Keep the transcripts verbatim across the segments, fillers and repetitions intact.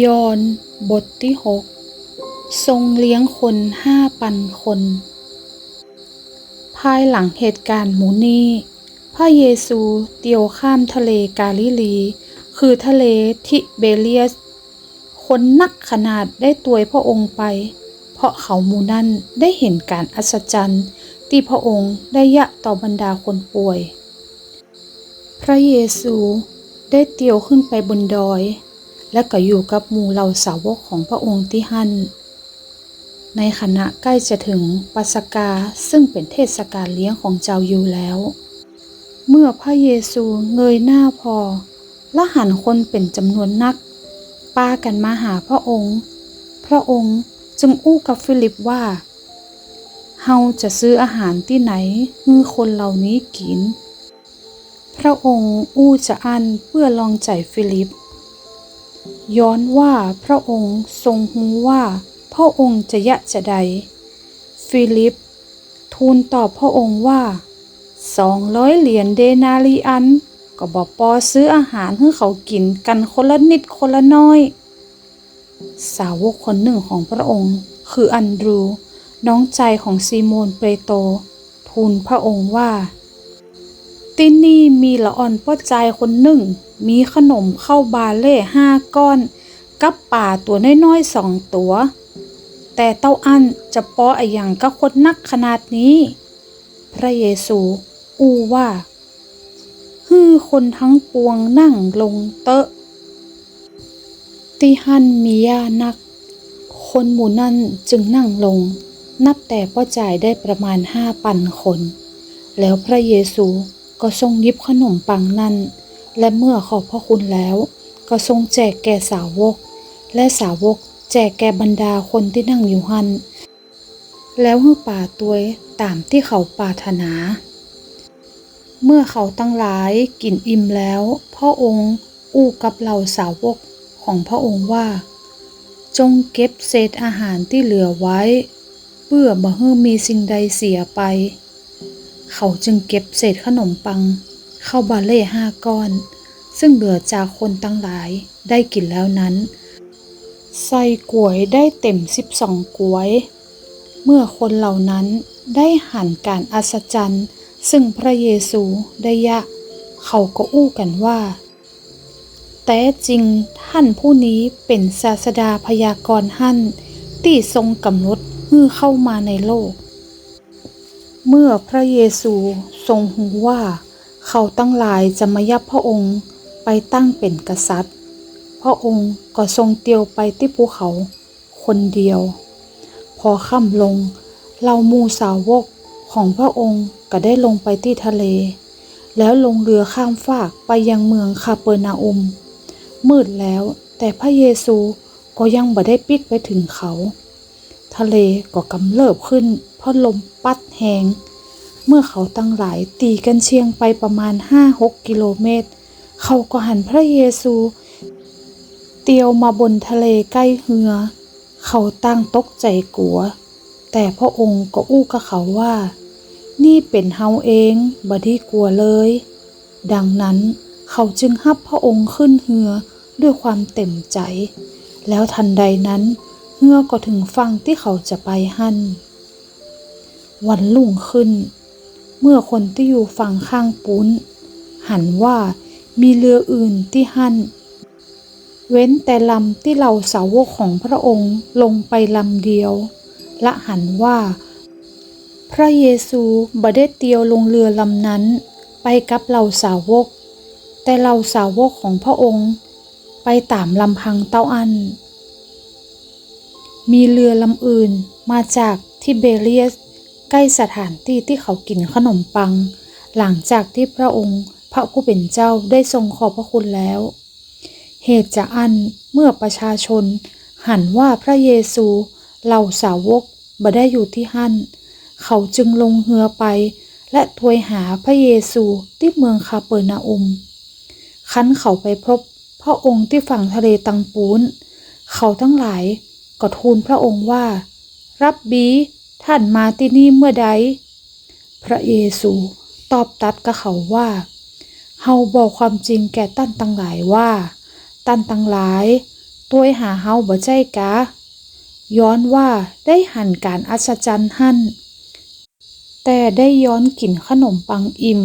ยอห์นบทตี้หก ทรงเลี้ยงคนห้าปันคน ภายหลังเหตุก๋ารณ์หมู่นี้ พระเยซูเตียวข้ามทะเลกาลิลี คือทะเลทิเบเรียส คนนักขนาดได้ตวยพระองค์ไป เพราะเขาหมู่นั้นได้หันก๋านอัศจรรย์ตี้พระองค์ได้เยียะต่อบรรดาคนป่วย พระเยซูได้เตียวขึ้นไปบนดอย และก็อยู่กับหมู่เหล่าสาวกของพระองค์ตี้หั้น ในขณะใก้จะเถิงปัสกา ซึ่งเป๋นเทศกาลเลี้ยงของจาวยิวแล้ว เมื่อพระเยซูเงยหน้าผ่อ และหันคนเป๋นจ๋ำนวนนัก ปากั๋นมาหาพระองค์ พระองค์จึงอู้กับฟีลิปว่า เฮาจะซื้ออาหารตี้ไหนหื้อคนเหล่านี้กิ๋น พระองค์อู้จาอั้นเปื้อลองใจ๋ฟีลิป ย้อนว่าพระองค์ทรงฮู้ว่าพระองค์จะเยียะจาใด ฟีลิปทูลตอบพระองค์ว่า สองร้อยเหรียญเดนาริอัน ก็บ่ปอซื้ออาหารหื้อเขากิ๋นกั๋นคนละนิดคนละน้อย สาวกคนนึ่งของพระองค์ คืออันดรูว์ น้องจายของซีโมนเปโตร ทูลพระองค์ว่า ตี้นี่มีละอ่อนป้อจายคนนึ่ง มีขนมข้าวบาร์เลย์ห้าก้อน กับป๋าตั๋วน้อยๆ สองตั๋ว แต่เต้าอั้นจะปออะหยังกับคนนักขนาดนี้ พระเยซูอู้ว่า หื้อคนทั้งปวงนั่งลงเต๊อะ ตี้หั้นมีหญ้านัก คนหมู่นั้นจึงนั่งลง นับแต่ป้อจายได้ประมาณห้าปันคน แล้วพระเยซูก็ทรงหยิบขนมปังนั้น และเมื่อขอบพระคุณแล้ว ก็ทรงแจกแก่สาวก และสาวกแจกแก่บรรดาคนตี้นั่งอยู่หั้น แล้วหื้อป๋าตวยต๋ามตี้เขาปรารถนา เมื่อเขาตังหลายกิ๋นอิ่มแล้ว พระองค์อู้กับเหล่าสาวกของพระองค์ว่า จงเก็บเศษอาหารตี้เหลือไว้ เปื้อบ่หื้อมีสิ่งใดเสียไป เขาจึงเก็บเศษขนมปัง ข้าวบาร์เลย์ห้าก้อน ซึ่งเหลือจากคนตังหลายได้กิ๋นแล้วนั้น ใส่ก๋วยได้เต๋มสิบสองก๋วย เมื่อคนเหล่านั้นได้หันก๋านอัศจรรย์ ซึ่งพระเยซูได้เยียะ เขาก็อู้กั๋นว่า แต๊จริงท่านผู้นี้เป๋นศาสดาพยากรณ์หั้น ตี้ทรงก๋ำหนดหื้อเข้ามาในโลก เมื่อพระเยซูทรงฮู้ว่าเขาตังหลายจะมายับพระองค์ไปตั้งเป๋นกษัตริย์ พระองค์ก็ทรงเตียวไปตี้ภูเขาคนเดียว พอค่ำลง เหล่าหมู่สาวกของพระองค์ก็ได้ลงไปตี้ทะเล แล้วลงเรือข้ามฟากไปยังเมืองคาเปอรนาอุม มืดแล้ว แต่พระเยซูก็ยังบ่ได้ปิ๊กไปเถิงเขา ทะเลก็กำเริบขึ้น เพราะลมปั๊ดแฮง เมื่อเขาตังหลายตี๋กั๋นเชียงไปประมาณห้าหกกิโลเมตร เขาก็หันพระเยซูเตียวมาบนทะเลใก้เฮือ เขาต่างตกใจ๋กั๋ว แต่พระองค์ก็อู้กับเขาว่า นี่เป๋นเฮาเอง บ่ดีกั๋วเลย ดังนั้นเขาจึงฮับพระองค์ขึ้นเฮือด้วยความเต๋มใจ๋ แล้วทันใดนั้นเฮือก็เถิงฝั่งตี้เขาจะไปหั้น วันรุ่งขึ้น เมื่อคนตี้อยู่ฝั่งข้างปู๊นหันว่ามีเฮืออื่นตี้หั้น เว้นแต่ลำตี้เหล่าสาวกของพระองค์ลงไปลำเดียว และหันว่าพระเยซูบ่ได้เตียวลงเฮือลำนั้นไปกับเหล่าสาวก แต่เหล่าสาวกของพระองค์ไปต๋ามลำพังเต้าอั้น มีเฮือลำอื่นมาจากทิเบเรียส ใก้สถานตี้ตี้เขากิ๋นขนมปัง หลังจากตี้พระองค์พระผู้เป๋นเจ้าได้ทรงขอบพระคุณแล้ว เหตุจาอั้นเมื่อประชาชนหันว่าพระเยซูเหล่าสาวกบ่ได้อยู่ตี้หั้น เขาจึงลงเฮือไป และตวยหาพระเยซูตี้เมืองคาเปอรนาอุม คันเขาไปพบพระองค์ตี้ฝั่งทะเลตังปู๊น เขาตังหลายก็ทูลพระองค์ว่า รับบี ท่านมาตี้นี่เมื่อใด พระเยซูตอบตรัสกับเขาว่า เฮาบอกความจริงแก่ต้านตังหลายว่า ต้านตังหลาย ตวยหาเฮาบ่ใจ้กา ย้อนว่าได้หันก๋านอัศจรรย์หั้น แต่ได้ย้อนกิ๋นขนมปังอิ่ม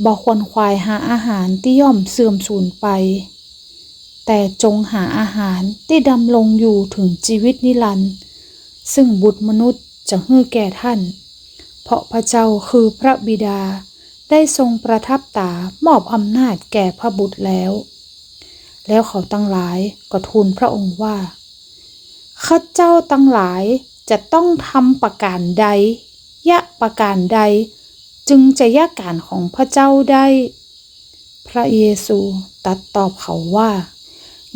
บ่ขวนขวายหาอาหารตี้ย่อมเสื่อมสูญไป แต่จงหาอาหารตี้ดำรงอยู่เถิงจีวิตนิรันดร์ ซึ่งบุตรมนุษย์จะหื้อแก่ต้าน เพราะพระเจ้าคือพระบิดาได้ทรงประทับต๋ามอบอำนาจแก่พระบุตรแล้ว แล้วเขาตังหลายก็ทูลพระองค์ว่า ข้าเจ้าตังหลายจะต้องทำประก๋านใด เยียะประก๋านใด จึงจะเยียะก๋านของพระเจ้าได้ พระเยซูตรัสตอบเขาว่า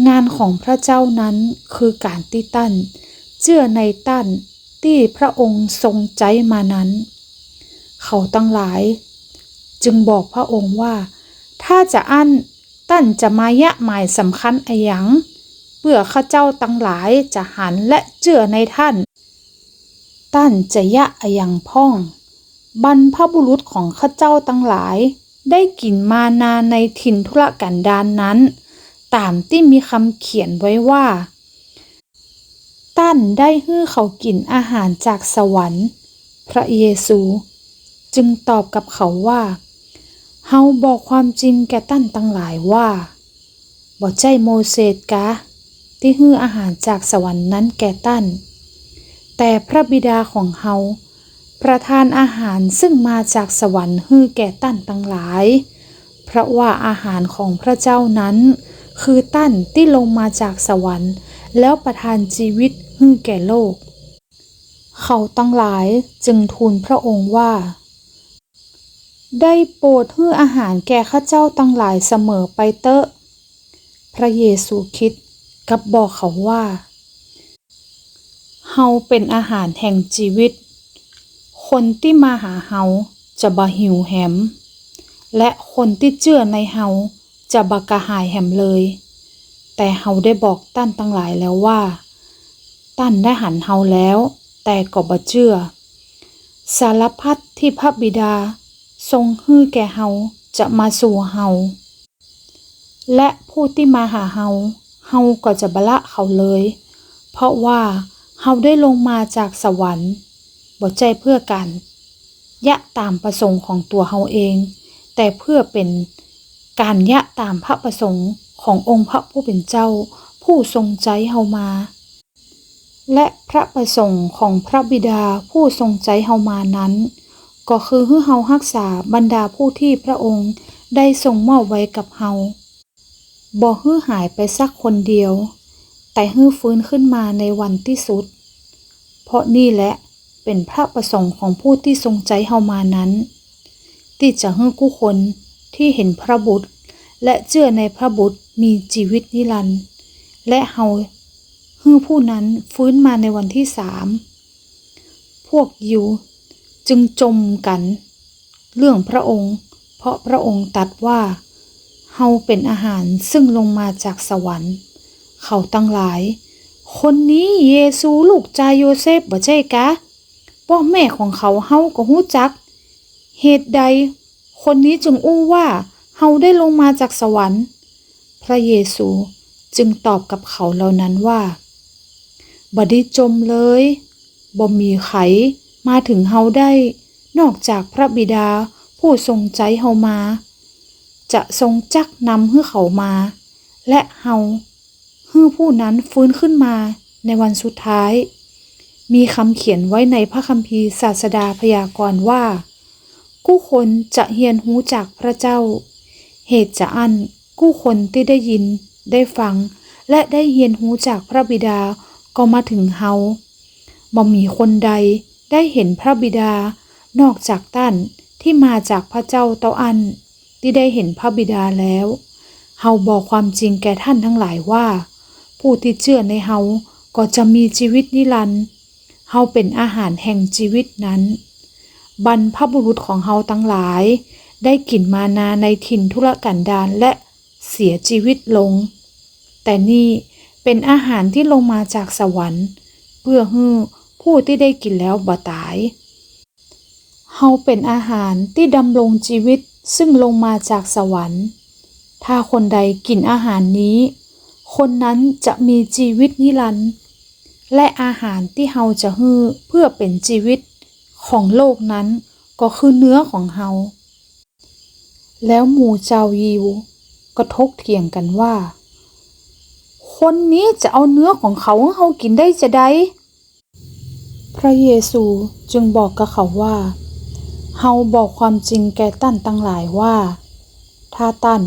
งานของพระเจ้านั้นคือก๋านตี้ต้านเจื้อในต้านตี้พระองค์ทรงใจ๊มานั้น เขาตังหลายจึงบอกพระองค์ว่า ถ้าจาอั้น ต้านจะมาเยียะหมายสำคัญอะหยัง เปื้อข้าเจ้าตังหลายจะหันและเจื้อในต้าน ต้านจะเยียะอะหยังพ่อง บรรพบุรุษของข้าเจ้าตังหลายได้กิ๋นมานาในถิ่นทุรกันดารนั้น ต๋ามตี้มีกำเขียนไว้ว่า ต้านได้หื้อเขากิ๋นอาหารจากสวรรค์ พระเยซูจึงตอบกับเขาว่า เฮาบอกความจริงแก่ต้านตังหลายว่า บ่ใจ้โมเสสกา ตี้หื้ออาหารจากสวรรค์นั้นแก่ต้าน แต่พระบิดาของเฮาประทานอาหารซึ่งมาจากสวรรค์หื้อแก่ต้านตังหลาย เพราะว่าอาหารของพระเจ้านั้นคือต้านตี้ลงมาจากสวรรค์ แล้วประทานจีวิตหื้อแก่โลก เขาตังหลายจึงทูลพระองค์ว่า ได้โปรดหื้ออาหารแก่ข้าเจ้าตังหลายเสมอไปเต๊อะ พระเยซูคริสต์กลับบอกเขาว่า เฮาเป๋นอาหารแห่งจีวิต คนตี้มาหาเฮาจะบ่หิวแหม และคนตี้เจื้อในเฮาจะบ่กระหายแหมเลย แต่เฮาได้บอกต้านตังหลายแล้วว่า ต้านได้หันเฮาแล้ว แต่ก็บ่เจื้อ สารพัดที่พระบิดาทรงหื้อแก่เฮาจะมาสู่เฮา และผู้ตี้มาหาเฮา เฮาก็จะบ่ละเขาเลย เพราะว่าเฮาได้ลงมาจากสวรรค์ บ่ใจ้เปื้อก๋านเยียะต๋ามประสงค์ของตั๋วเฮาเอง แต่เปื้อเป๋นก๋านเยียะต๋ามพระประสงค์ขององค์พระผู้เป๋นเจ้า ผู้ทรงใจ๊เฮามา และพระประสงค์ของพระบิดาผู้ทรงใจ๊เฮามานั้น ก็คือหื้อเฮาฮักษาบรรดาผู้ตี้พระองค์ได้ทรงมอบไว้กับเฮา บ่หื้อหายไปสักคนเดียว แต่หื้อฟื้นขึ้นมาในวันตี้สุด เพราะนี่แหละเป๋นพระประสงค์ของผู้ตี้ทรงใจ๊เฮามานั้น ตี้จะหื้อกู้คนตี้เห็นพระบุตร และเจื้อในพระบุตรมีจีวิตนิรันดร์ และเฮาหื้อผู้นั้นฟื้นมาในวันตี้สาม พวกยิวจึงจมกั๋นเรื่องพระองค์ เพราะพระองค์ตรัสว่า เฮาเป๋นอาหารซึ่งลงมาจากสวรรค์ เขาตังหลาย คนนี้เยซูลูกจายโยเซฟบ่ใจ้กา ป้อแม่ของเขาเฮาก็ฮู้จัก เหตุใดคนนี้จึงอู้ว่า เฮาได้ลงมาจากสวรรค์ พระเยซูจึงตอบกับเขาเหล่านั้นว่า บ่ดีจมเลย บ่มีใผมาเถิงเฮาได้ นอกจากพระบิดาผู้ทรงใจ๊เฮามา จะทรงจักนำหื้อเขามา และเฮาหื้อผู้นั้นฟื้นขึ้นมาในวันสุดท้าย มีกำเขียนไว้ในพระคัมภีร์ศาสดาพยากรณ์ว่า กู้คนจะเฮียนฮู้จักพระเจ้า เหตุจาอั้น กู้คนตี้ได้ยิน ได้ฟัง และได้เฮียนฮู้จากพระบิดาก็มาเถิงเฮา บ่มีคนใดได้เห็นพระบิดา นอกจากต้านตี้มาจากพระเจ้าเต้าอั้น ตี้ได้เห็นพระบิดาแล้ว เฮาบอกความจริงแก่ต้านตังหลายว่า ผู้ตี้เจื้อในเฮาก็จะมีจีวิตนิรันดร์ เฮาเป๋นอาหารแห่งจีวิตนั้น บรรพบุรุษของเฮาตังหลายได้กิ๋นมานาในถิ่นทุรกันดารและเสียจีวิตลง แต่นี่เป๋นอาหารตี้ลงมาจากสวรรค์ เปื้อหื้อผู้ตี้ได้กิ๋นแล้วบ่ต๋าย เฮาเป๋นอาหารตี้ดำรงจีวิตซึ่งลงมาจากสวรรค์ ถ้าคนใดกิ๋นอาหารนี้ คนนั้นจะมีจีวิตนิรันดร์ และอาหารตี้เฮาจะหื้อเปื้อเป๋นจีวิตของโลกนั้นก็คือเนื้อของเฮา แล้วหมู่จาวยิวก็ถกเถียงกั๋นว่า คนนี้จะเอาเนื้อของเขาหื้อเฮากิ๋นได้จาใด พระเยซูจึงบอกกับเขาว่า เฮาบอกความจริงแก่ต้านตังหลายว่า ถ้าต้าน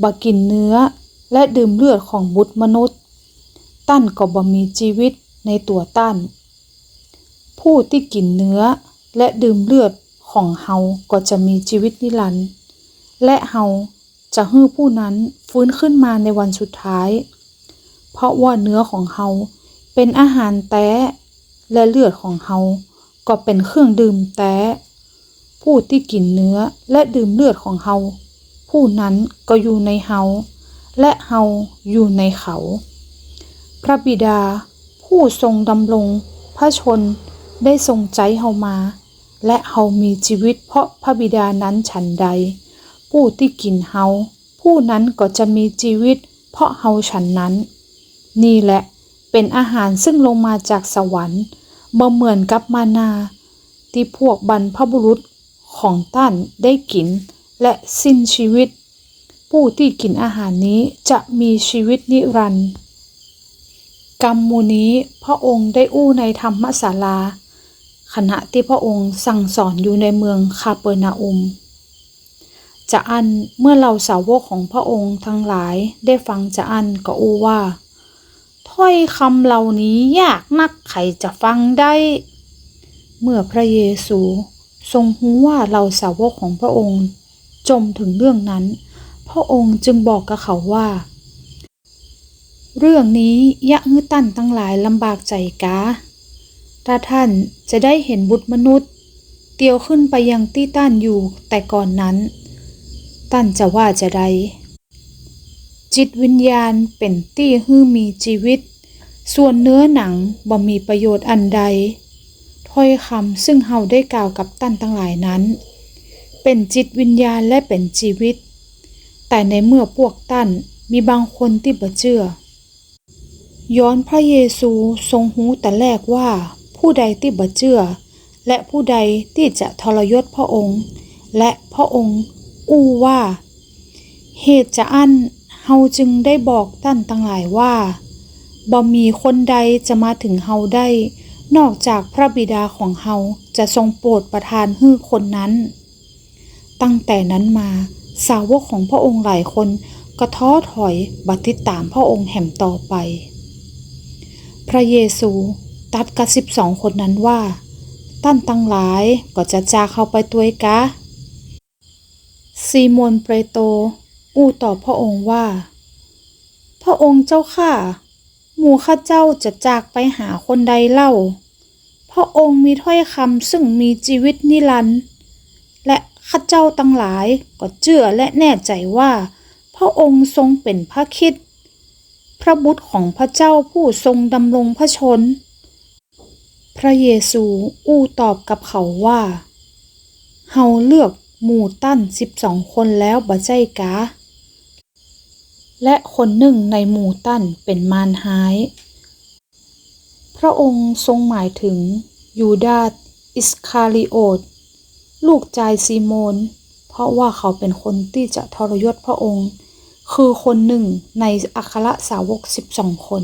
บ่กิ๋นเนื้อและดื่มเลือดของบุตรมนุษย์ ต้านก็บ่มีจีวิตในตั๋วต้าน ผู้ตี้กิ๋นเนื้อและดื่มเลือดของเฮาก็จะมีจีวิตนิรันดร์ และเฮาจะหื้อผู้นั้นฟื้นขึ้นมาในวันสุดท้าย เพราะว่าเนื้อของเฮาเป๋นอาหารแต๊ และเลือดของเฮาก็เป๋นเครื่องดื่มแต๊ ผู้ตี้กิ๋นเนื้อและดื่มเลือดของเฮา ผู้นั้นก็อยู่ในเฮา และเฮาอยู่ในเขา พระบิดาผู้ทรงดำรงพระชนม์ได้ทรงใจ๊เฮามา และเฮามีจีวิตเพราะพระบิดานั้นฉันใด ผู้ตี้กิ๋นเฮา ผู้นั้นก็จะมีจีวิตเพราะเฮาฉันนั้น นี่แหละเป๋นอาหารซึ่งลงมาจากสวรรค์ บ่เหมือนกับมานา ตี้พวกบรรพบุรุษของต้านได้กิ๋นและสิ้นชีวิต ผู้ตี้กิ๋นอาหารนี้จะมีจีวิตนิรันดร์ กำหมู่นี้พระองค์ได้อู้ในธรรมศาลา ขณะตี้พระองค์สั่งสอนอยู่ในเมืองคาเปอรนาอุม จาอั้นเมื่อเหล่าสาวกของพระองค์ตังหลายได้ฟังจาอั้นก็อู้ว่า ถ้อยกำเหล่านี้ยากนัก ใผจะฟังได้ เมื่อพระเยซูทรงฮู้ว่าเหล่าสาวกของพระองค์จ่มถึงเรื่องนั้น พระองค์จึงบอกกับเขาว่า เรื่องนี้เยียะหื้อต้านตังหลายลำบากใจ๋กา ถ้าต้านจะได้หันบุตรมนุษย์เตียวขึ้นไปยังตี้ต้านอยู่แต่ก่อนนั้น ต้านจะว่าจาใด จิตวิญญาณเป๋นตี้หื้อมีจีวิต ส่วนเนื้อหนังบ่มีประโยชน์อันใด ถ้อยกำซึ่งเฮาได้กล่าวกับต้านตังหลายนั้น เป๋นจิตวิญญาณและเป๋นจีวิต แต่ในเมื่อพวกต้านมีบางคนตี้บ่เจื้อ ย้อนพระเยซูทรงฮู้แต่แรกว่าผู้ใดตี้บ่เจื้อ และผู้ใดตี้จะทรยศพระองค์ และพระองค์อู้ว่า เหตุจาอั้นเฮาจึงได้บอกต้านตังหลายว่า บ่มีคนใดจะมาถึงเฮาได้ นอกจากพระบิดาของเฮาจะทรงโปรดประทานหื้อคนนั้น ตั้งแต่นั้นมา สาวกของพระองค์หลายคนก็ท้อถอยบ่ติดตามพระองค์แหมต่อไป พระเยซูตรัสกับสิบสองคนนั้นว่า ต้านตังหลายก็จะจากเฮาไปตวยกา ซีโมนเปโตรอู้ตอบพระองค์ว่า พระองค์เจ้าข้า หมู่ข้าเจ้าจะจากไปหาคนใดเล่า พระองค์มีถ้อยกำซึ่งมีจีวิตนิรันดร์ และข้าเจ้าตังหลายก็เจื้อและแน่ใจ๋ว่าพระองค์ทรงเป๋นพระคริสต์ พระบุตรของพระเจ้าผู้ทรงดำรงพระชนม์ พระเยซูอู้ตอบกับเขาว่า เฮาเลือกหมู่ต้านสิบสองคนแล้วบ่ใจ้กา และคนนึ่งในหมู่ต้านเป๋นมารฮ้าย พระองค์ทรงหมายถึงยูดาสอิสคาริโอท ลูกจายซีโมน เพราะว่าเขาเป๋นคนตี้จะทรยศพระองค์ คือคนนึ่งในอัครสาวกสิบสองคน